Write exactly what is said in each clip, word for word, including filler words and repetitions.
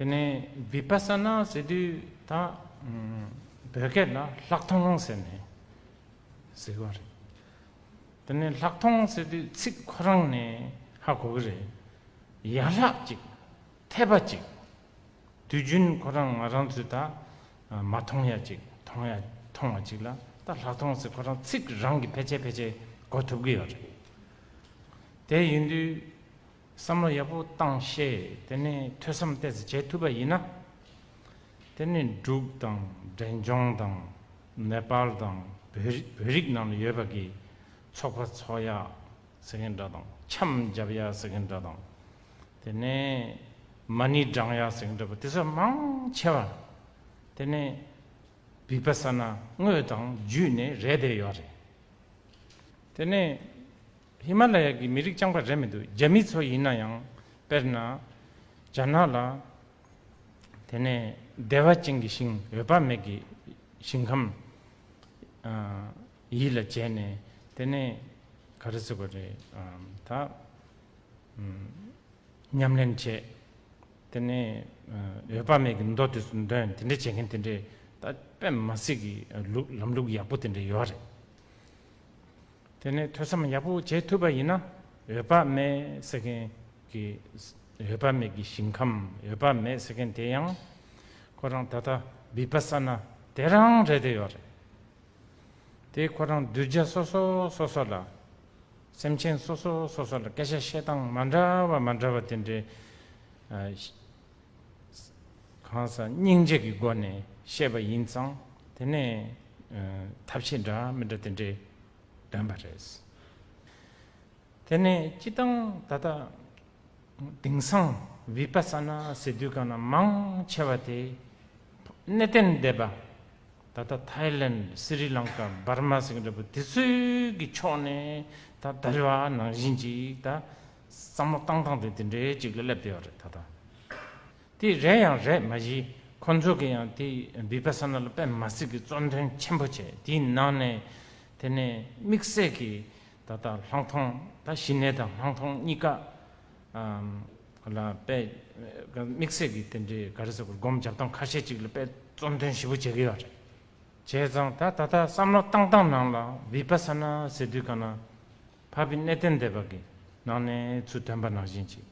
དེ་ནས་བི་པ་ས་ན་ཟེར་དུས་ད་ཨམ་བོད་སྐད་ལ་ལྷག་མཐོང་ཟེར་ནས་ཟེར་བ་རེད། དེ་ནས་ལྷག་མཐོང་ཟེར་དུས་ཚིག་ཁོ་རང་ནས་ཧ་གོ་གི་རེད། ཡན་ལག་ཅིག་འཐད་པ་ཅིག་དུས་རྒྱུན་ཁོ་རང་ང་རང་ཚོས་ད་མ་མཐོང་ཡ་ཅིག་མཐོང་ཡ་མཐོང་བ་ཅིག་ལ་ད་ལྷག་མཐོང་ཟེར་ཁོ་རང་ཚིག་རང་གི་ཕལ་ཆེར་ཕལ་ཆེར་གོ་ཐུབ་ཀྱི་ཡོད་རེད། དེ་ཡིན་དུས། བསམ་བློ་ཡག་པོ་བཏང་ཤེས། དེ་ནས་ཐོས་བསམ་ཏོག་ཙམ་བྱེད་ཐུབ་པ་ཡིན་ན། དེ་ནས་འབྲུག་དང་འབྲས་ལྗོངས་དང་ནེ་པཱལ་དང་བོད་རིགས་བོད་རིགས་ནང་ལ་ཡོད་པ་གི་ཚོགས་པ་ཚོགས་ཡ་ཟེར་མཁན་འདྲ་དང་འཆམ་རྒྱབ་ཡ་ཟེར་མཁན་འདྲ་དང་། དེ་ནས་མ་ཎི་བགྲང་ཡ་ཟེར་མཁན་འདྲ་པོ་དེ་ཚོ་མང་ཆེ་བ། དེ་ནས་བི་པ་ས་ན་དངོས་དང་བརྒྱུད་ནས་རེད་བསྡད་ཡོད་རེད། དེ་ནས་ཧི་མ་ལ་ཡ་གི་མི་རིགས་རྐྱང་པ་རེད་མི་འདུག་རྒྱ་མི་ཚོ་ཡིན་ན་ཡང་དཔེར་ན་རྒྱ་ནག་ལ་དེ་ནས་བདེ་བ་ཅན་གྱི་ཞིང་འོད་དཔག་མེད་ཀྱི་ཞིང་ཁམས་ཨ་ཡིད་ལ་བྱས་ནས། དེ་ནས་ག་རེ་ཟེར་དགོས་རེད། ཨ་ད་ཨམ། ཉམས་ལེན་བྱས། དེ་ནས་འོད་དཔག་མེད་ཀྱི་མདོ་དེ་ཚོ་འདོན། དེ་འདྲ་བྱེད་མཁན་དེ་འདྲའི་ད་དཔེ་མ་སྲིད་ཀྱི་ལུགས་ལམ་ལུགས་ཡག་པོ་དེ་འདྲ་ཡོད་རེད། དེ་ནས་ཐོས་བསམ་ཡག་པོ་བྱེད་ཐུབ་པ་ཡིན་ན་འོད་དཔག་མེད་ཟེར་མཁན་གྱི་འོད་དཔག་མེད་ཀྱི་ཞིང་ཁམས་འོད་དཔག་མེད་ཟེར་མཁན་དེ་ཡང་ཁོ་རང་ད་ལྟ་བི་པ་ས་ན་དེ་རང་རེད་བསྡད་ཡོད་རེད། དེ་ཁོ་རང་གདུལ་བྱ་སོ་སོ་སོ་སོ་ལ། སེམས་ཅན་སོ་སོ་སོ་སོ་ལ་སྐད་ཆ་བཤད་སྟངས་མ་འདྲ་བ་མ་འདྲ་བ་དེ་འདྲའི་ཨ་གང་ཟག་སྙིང་རྗེ་གི་སྒོ་ནས་བཤད་པ་ཡིན་ཙང་། དེ་ནས་ཨ་ཐབས་ཤེས་འདྲ་མི་འདྲ་དེ་འདྲའི་འདོན་པ་རེད། དེ་ནས་སྤྱི་བཏང་ད་ལྟ་དེང་སང་བི་པ་ས་ན་ཟེར་དུས་གང་ན་མང་ཆེ་བ་དེ་གནས་བརྟན་སྡེ་པ། ད་ལྟ་ཐའི་ལེན། སི་རི་ལང་ཀ། འབར་མ་ཟེར་གྱི་འདྲ་པོ་དེ་ཚོའི་གི་ཕྱོགས་ནས་ད་དར་བ་ནང་བཞིན་ཅིག་ད་བསམ་བློ་བཏང་སྟངས་དེ་དེ་འདྲའི་ཅིག་ལ་སླེབས་བསྡད་ཡོད་རེད་ད་ལྟ། དེ་རེད་ཡང་རེད་མ་གཞི་ཁོ་ཚོ་གི་ཡང་དེ་བི་པ་ས་ན་ལ་དཔེ་མ་སྲིད་ཀྱི་གཙོ་འདོན་ཆེན་པོ་བྱས། དེའི་ནང་ནས་དེ་ནས་དམིགས་བསལ་གྱི་ད་ལྟ་ལྷག་མཐོང་། ད་ཞི་གནས་དང་ལྷག་མཐོང་གཉིས་ཀ་ཨམ་ལ་དཔེ་དམིགས་བསལ་གྱི་དེ་འདྲའི་ག་རེ་ཟེར་དགོས། སྒོམ་རྒྱབ་སྟངས་ཁ་ཤས་ཅིག་ལ་དཔེ་གཙོ་འདོན་ཞེ་པོ་བྱེད་ཀྱི་ཡོད་རེད། བྱས་ཙང་ད་ད་ལྟ་བསམ་བློ་བཏང་སྟངས་ནང་ལ་བི་པ་ས་ན་ཟེར་དུས་གང་ན་འཕགས་པའི་གནས་བརྟན་སྡེ་པ་གི་ནང་ནས་ཚུར་ཐོན་པ་ནང་བཞིན་ཅིག་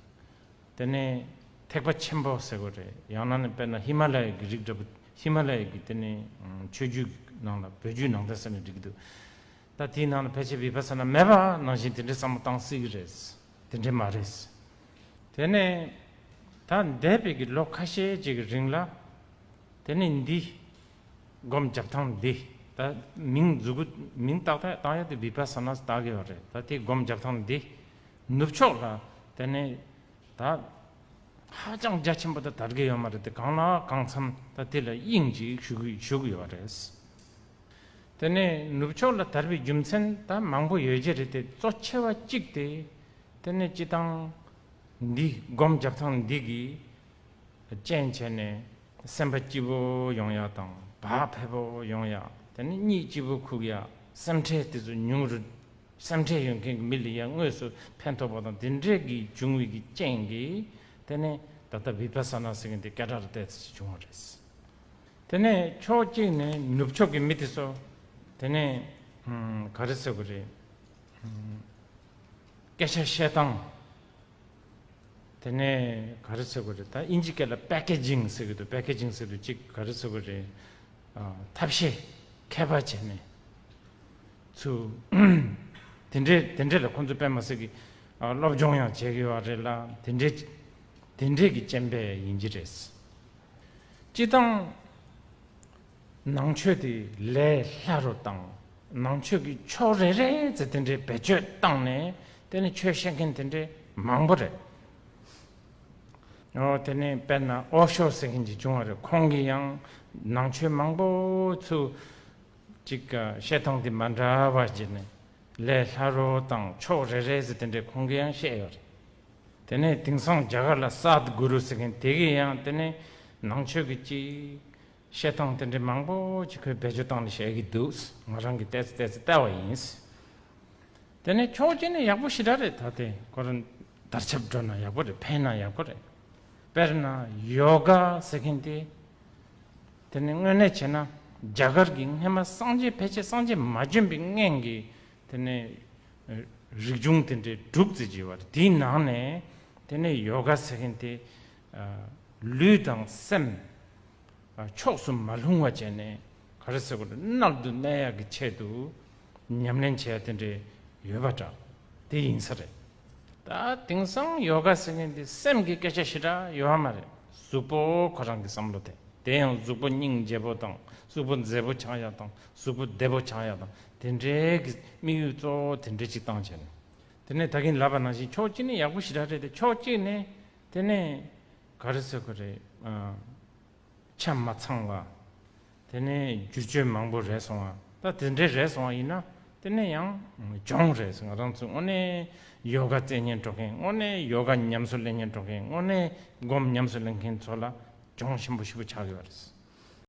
དེ་ནས་ཐེག་པ་ཆེན་པོ་ཟེར་དགོས་རེད། ཡང་ན་ནི་དཔེར་ན་ཧི་མ་ལ་ཡ་གི་རིགས་འདྲ་པོ། ཧི་མ་ལ་ཡ་གི་དེ་ནས་ཆོས་བརྒྱུད་ནང་ལ་བོད་བརྒྱུད་ནང་བསྟན་ཟེར་ནས་འགྲིག་གི་འདུག་ད་དེའི་ནང་ལ་ཕལ་ཆེར་བི་པ་ས་ན་མེད་པ་ནང་བཞིན་དེ་འདྲའི་བསམ་བློ་བཏང་སྲིད་ཀྱི་རེད། དེ་འདྲའི་མ་རེད། དེ་ནས་ད་འདས་པའི་གི་ལོ་ཁ་ཤས་ཅིག་གི་རིང་ལ། དེ་ནས་འདི་སྒོམ་རྒྱབ་སྟངས་འདི་ད་མིང་མཛུབ་གུ་མིང་ཏག་ཏག་བཏགས་ཡ་དེ་བི་པ་ས་ན་ཟེར་བཏགས་ཀྱི་ཡོད་རེད། ད་དེ་སྒོམ་རྒྱབ་སྟངས་འདི་ནུབ་ཕྱོགས་ལ་དེ་ནས་ད་ཧ་ཅང་རྒྱ་ཆེན་པོ་ད་དར་གྱི་ཡོད་མ་རེད་དེ། གང་ལ་གང་འཚམ་ད་དེ་ལ་དབྱིངས་ཅིག་ཞུ་གི་ཞུ་གི་ཡོད་རེད། དེ་ནས་ནུབ་ཕྱོགས་ལ་དར་བའི་རྒྱུ་མཚན་ད་མང་པོ་ཡོད་ཀྱི་རེད་དེ། གཙོ་ཆེ་བ་གཅིག་དེ་དེ་ནས་སྤྱི་བཏང་འདི་སྒོམ་རྒྱབ་སྟངས་འདི་གི་རྐྱེན་བྱས་ནས་སེམས་པ་སྐྱིད་པོ་ཡོང་ཡ་དང་བག་ཕེབས་པོ་ཡོང་ཡ། དེ་ནས་གཉིད་སྐྱིད་པོ་ཁུག་ཡ། སེམས་ཁྲལ་དེ་ཚོ་ཉུང་རུ། སེམས་ཁྲལ་ཡོད་མཁན་གྱི་མི་ལ་ཡ་དངོས་སུ་ཕན་ཐོགས་པ་དང་དེ་འདྲས་ཀྱི་བྱུང་བའི་གི་རྐྱེན་གྱིས་དེ་ནས་ད་ལྟ་བི་པ་ས་ན་ཟེར་མཁན་དེ་སྐད་གྲགས་ལ་བལྟས་ཚེ་བྱུང་བ་རེད། དེ་ནས་ཕྱོགས་གཅིག་ནས་ནུབ་ཕྱོགས་ཀྱི་མི་དེ་ཚོ་དེ་ནས་ཨམ་ག་རེ་ཟེར་དགོས་རེད། ཨམ་སྐད་ཆ་བཤད་སྟངས། དེ་ནས་ག་རེ་ཟེར་དགོས་རེད། ད་དབྱིན་ཇི་སྐད་ལ་པེ་ཀེ་ཇིང་ཟེར་གི་འདུག་པེ་ཀེ་ཇིང་ཟེར་དུས་གཅིག་ག་རེ་ཟེར་དགོས་རེད། ཨ་ཐབས་ཤེས་མཁས་པ་བྱས་ནས་ཚུར་དེ་འདྲའི་དེ་འདྲའི་ལ་ཁོང་ཚོ་དཔེ་མ་སྲིད་ཀྱི་ཨ་སློབ་སྦྱོང་ཡང་བྱེད་ཀྱི་ཡོད་རེད་ལ། དེ་འདྲའི་དེ་འདྲའི་གི་རྐྱེན་པས་ཡིན་གྱི་རེད། སྤྱིར་བཏང་ནང་ཆོས་དེ་ལས་སླ་རུ་བཏང་། ནང་ཆོས་ཀྱི་ཕྱོགས་རེ་རེ་ཙམ་དེ་འདྲའི་བེད་སྤྱོད་བཏང་ནས་དེ་ནི་ཆོས་བཤད་མཁན་དེ་འདྲའི་མང་པོ་རེད། ཨོ་དེ་ནས་དཔེར་ན་ཨོ་ཤོ་ཟེར་མཁན་ཅིག་བྱུང་བ་རེད། ཁོང་གིས་ཡང་ནང་ཆོས་མང་པོ་ཚུར་ཅིག་བཤད་སྟངས་དེ་མ་འདྲ་བ་བྱས་ནས་ལས་སླ་རུ་དང་ཕྱོགས་རེ་རེ་ཟེར་དེ་འདྲའི་ཁོང་གིས་ཡང་བཤད་ཡོད་རེད། དེ་ནས་དེང་སང་རྒྱ་གར་ལ་སཱད་གུ་རུ་ཟེར་མཁན་དེ་གིས་ཡང་དེ་ནས་ནང་ཆོས་ཀྱི་ཅིག་བཤད་སྟངས་དེ་འདྲའི་མང་པོ་ཅིག་ཁོས་བེད་སྤྱོད་བཏང་ནས་བཤད་ཀྱི་འདུག་ང་རང་གིས་ཏོག་ཙམ་ཏོག་ཙམ་བལྟས་པ་ཡིན། དེ་ནས་ཕྱོགས་གཅིག་ནས་ཡག་པོ་ཞེ་དྲག་རེད། ད་དེ་ཁོ་རང་དར་ཁྱབ་འགྲོ་ན་ཡག་པོ་རེད། འཕེལ་ན་ཡག་པོ་རེད། དཔེར་ན་ཡོ་ག་ཟེར་མཁན་དེ། དེ་ནི་དངོས་གནས་བྱས་ན་རྒྱ་གར་གྱི་སྔན་མ་སངས་རྒྱས་ཕལ་ཆེར་སངས་རྒྱས་མ་བྱོན་པའི་སྔན་གྱི་དེ་ནི་རིག་གཞུང་དེ་འདྲའི་དྲུག་ཙམ་ཅིག་ཡོད་པ་རེད། དེའི་ནང་ནས་དེ་ནི་ཡོ་ག་ཟེར་མཁན་དེ་ལུས་དང་སེམས་ཕྱོགས་སུ་མ་ལྷུང་བ་བྱས་ནས། ག་རེ་ཟེར་དགོས་རེད། མནལ་དུ་གནས་ཡག་གི་ཆེད་དུ་ཉམས་ལེན་བྱེད་ཡ་དེ་འདྲའི་ཡོད་པ་འདྲ། དེ་ཡིན་ས་རེད། ད་དེང་སང་ཡོ་ག་ཟེར་མཁན་དེ་སེམས་ཀྱི་སྐད་ཆ་ཞེ་དྲག་ཡོད་མ་རེད། གཟུགས་པོ་ཁོ་རང་གི་བསམ་བློ་དེ། དེ་ཡང་གཟུགས་པོ་སྙིང་རྗེ་པོ་དང་། གཟུགས་པོ་མཛེས་པོ་ཆགས་ཡ་དང་། གཟུགས་པོ་བདེ་པོ་ཆགས་ཡ་དང་། དེ་འདྲའི་གི་དམིགས་ཡུལ་གཙོ་བོ་དེ་འདྲའི་ཅིག་བཏང་བྱས་ནས། དེ་ནས་ད་གིན་ལབ་པ་ནང་བཞིན་ཕྱོགས་གཅིག་ནས་ཡག་པོ་ཞེ་དྲག་རེད་དེ། ཕྱོགས་གཅིག་ནས་དེ་ནས་ག་རེ་ཟེར་དགོས་རེད། ཨ། ཆ་མ་ཚང་བ། དེ་ནས་བསྒྱུར་བཅོས་མང་པོ་རེད་སོང་བ། ད་དེ་འདྲའི་རེད་སོང་བ་ཡིན་ན། དེ་ནས་ཡང་གྱོང་རེད་ཟེར། ང་རང་ཚོ་དངོས་གནས་ཡོ་ག་རྩེད་ཉན་འགྲོ་མཁན། དངོས་གནས་ཡོ་ག་ཉམས་གསོ་ལེན་མཁན་འགྲོ་མཁན། དངོས་གནས་སྒོམ་ཉམས་གསོ་ལེན་མཁན་ཚོ་ལ་གྱོང་ཆེན་པོ་ཞེ་པོ་ཆགས་ཡོད་རེད།